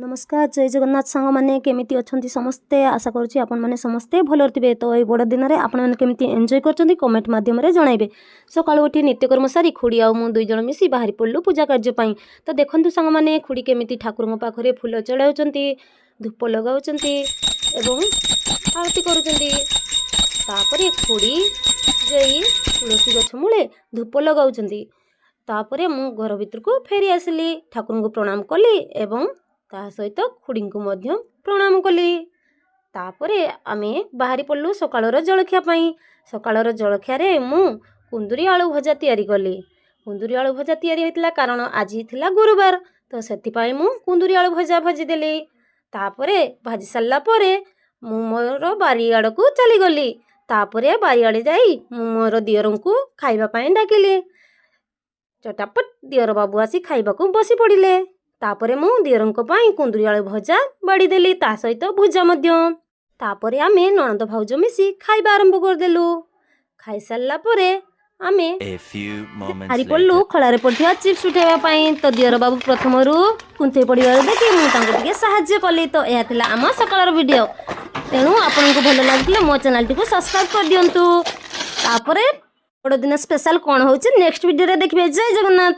ନମସ୍କାର, ଜୟ ଜଗନ୍ନାଥ ସାଙ୍ଗମାନେ। କେମିତି ଅଛନ୍ତି ସମସ୍ତେ? ଆଶା କରୁଛି ଆପଣମାନେ ସମସ୍ତେ ଭଲରେ ଥିବେ। ତ ଏଇ ବଡ଼ ଦିନରେ ଆପଣମାନେ କେମିତି ଏନ୍ଜୟ କରୁଛନ୍ତି, କମେଣ୍ଟ ମାଧ୍ୟମରେ ଜଣାଇବେ। ସକାଳୁ ଉଠି ନିତ୍ୟକର୍ମ ସାରି ଖୁଡ଼ି ଆଉ ମୁଁ ଦୁଇ ଜଣ ମିଶି ବାହାରି ପଡ଼ିଲୁ ପୂଜା କାର୍ଯ୍ୟ ପାଇଁ। ତ ଦେଖନ୍ତୁ ସାଙ୍ଗମାନେ, ଖୁଡ଼ି କେମିତି ଠାକୁରଙ୍କ ପାଖରେ ଫୁଲ ଚଢ଼ାଉଛନ୍ତି, ଧୂପ ଲଗାଉଛନ୍ତି ଏବଂ ଆଳତି କରୁଛନ୍ତି। ତାପରେ ଖୁଡ଼ି ଯାଇ ତୁଳସୀ ଗଛ ମୂଳେ ଧୂପ ଲଗାଉଛନ୍ତି। ତାପରେ ମୁଁ ଘର ଭିତରକୁ ଫେରି ଆସିଲି, ଠାକୁରଙ୍କୁ ପ୍ରଣାମ କଲି ଏବଂ ତା ସହିତ ଖୁଡ଼ିଙ୍କୁ ମଧ୍ୟ ପ୍ରଣାମ କଲି। ତାପରେ ଆମେ ବାହାରି ପଡ଼ିଲୁ ସକାଳର ଜଳଖିଆ ପାଇଁ। ସକାଳର ଜଳଖିଆରେ ମୁଁ କୁନ୍ଦୁରି ଆଳୁ ଭଜା ତିଆରି କଲି। କୁନ୍ଦୁରି ଆଳୁ ଭଜା ତିଆରି ହୋଇଥିଲା, କାରଣ ଆଜି ଥିଲା ଗୁରୁବାର। ତ ସେଥିପାଇଁ ମୁଁ କୁନ୍ଦୁରି ଆଳୁ ଭଜା ଭାଜିଦେଲି। ତାପରେ ଭାଜି ସାରିଲା ପରେ ମୁଁ ମୋର ବାରିଆଡ଼କୁ ଚାଲିଗଲି। ତାପରେ ବାରିଆଡ଼େ ଯାଇ ମୁଁ ମୋର ଦିଅରଙ୍କୁ ଖାଇବା ପାଇଁ ଡାକିଲି। ଚଟାପଟ ଦିଅର ବାବୁ ଆସି ଖାଇବାକୁ ବସି ପଡ଼ିଲେ। ତାପରେ ମୁଁ ଦିଅରଙ୍କ ପାଇଁ କୁନ୍ଦୁରି ଆଳୁ ଭଜା ବାଢ଼ିଦେଲି, ତା ସହିତ ଭୁଜା ମଧ୍ୟ। ତାପରେ ଆମେ ନଣନ୍ଦ ଭାଉଜ ମିଶି ଖାଇବା ଆରମ୍ଭ କରିଦେଲୁ। ଖାଇସାରିଲା ପରେ ଆମେ A few moments ବାହାରି ପଡ଼ିଲୁ later. ଖଳାରେ ପଡ଼ିଥିବା ଚିପ୍ସ ଉଠାଇବା ପାଇଁ। ତ ଦିଅର ବାବୁ ପ୍ରଥମରୁ କୁନ୍ଥେଇ ପଡ଼ିବାର ଦେଖି ମୁଁ ତାଙ୍କୁ ଟିକେ ସାହାଯ୍ୟ କଲି। ତ ଏହା ଥିଲା ଆମ ସକାଳର ଭିଡ଼ିଓ। ତେଣୁ ଆପଣଙ୍କୁ ଭଲ ଲାଗିଥିଲେ ମୋ ଚ୍ୟାନେଲଟିକୁ ସବସ୍କ୍ରାଇବ୍ କରିଦିଅନ୍ତୁ। ତାପରେ ବଡ଼ଦିନ ସ୍ପେଶାଲ କ'ଣ ହେଉଛି, ନେକ୍ସଟ ଭିଡ଼ିଓରେ ଦେଖିବେ। ଜୟ ଜଗନ୍ନାଥ।